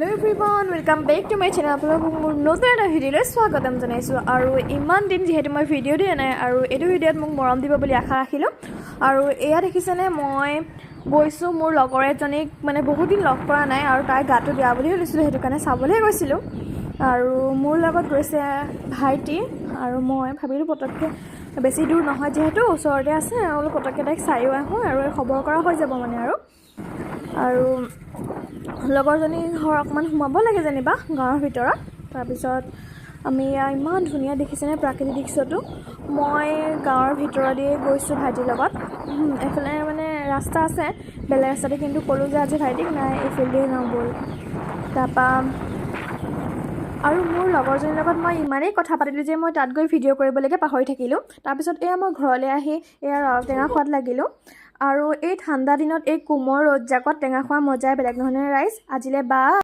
Hello everyone, welcome back to my channel. আপোনালোকক মোৰ নতুন এটা ভিডিঅ'লৈ স্বাগতম জনাইছোঁ। আৰু ইমান দিন যিহেতু মই ভিডিঅ' দিয়া নাই আৰু এইটো ভিডিঅ'ত মোক মৰম দিব বুলি আশা ৰাখিলোঁ। আৰু এয়া দেখিছেনে, মই গৈছোঁ মোৰ লগৰ এজনীক মানে বহুত দিন লগ কৰা নাই আৰু তাইৰ গাটো বেয়া বুলি শুনিছিলোঁ, সেইটো কাৰণে চাবলৈ গৈছিলোঁ। আৰু মোৰ লগত গৈছে ভাইটি আৰু মই ভাবিলোঁ পটককৈ বেছি দূৰ নহয় যিহেতু ওচৰতে আছে আৰু অলপ পটককৈ তাইক চায়ো আহোঁ আৰু খবৰ কৰা হৈ যাব মানে। আৰু লগৰজনীৰ ঘৰ অকণমান সোমাব লাগে যেনিবা গাঁৱৰ ভিতৰত। তাৰপিছত আমি এয়া ইমান ধুনীয়া দেখিছেনে প্ৰাকৃতিক দৃশ্যটো। মই গাঁৱৰ ভিতৰেদিয়ে গৈছোঁ ভাইটিৰ লগত। এইফালে মানে ৰাস্তা আছে বেলেগ ৰাস্তাতে, কিন্তু ক'লোঁ যে আজি ভাইটিক, নাই এইফালেদিয়ে যাওঁ ব'ল। তাৰপৰা আৰু মোৰ লগৰজনীৰ লগত মই ইমানেই কথা পাতিলোঁ যে মই তাত গৈ ভিডিঅ' কৰিবলৈকে পাহৰি থাকিলোঁ। তাৰপিছত এয়া মই ঘৰলৈ আহি এয়া ৰবাব টেঙা খোৱাত লাগিলোঁ। আৰু এই ঠাণ্ডা দিনত এই কোমল ৰ'দজাকত টেঙা খোৱা মজাই বেলেগ, নহয়নে ৰাইজ? আজিলৈ বা।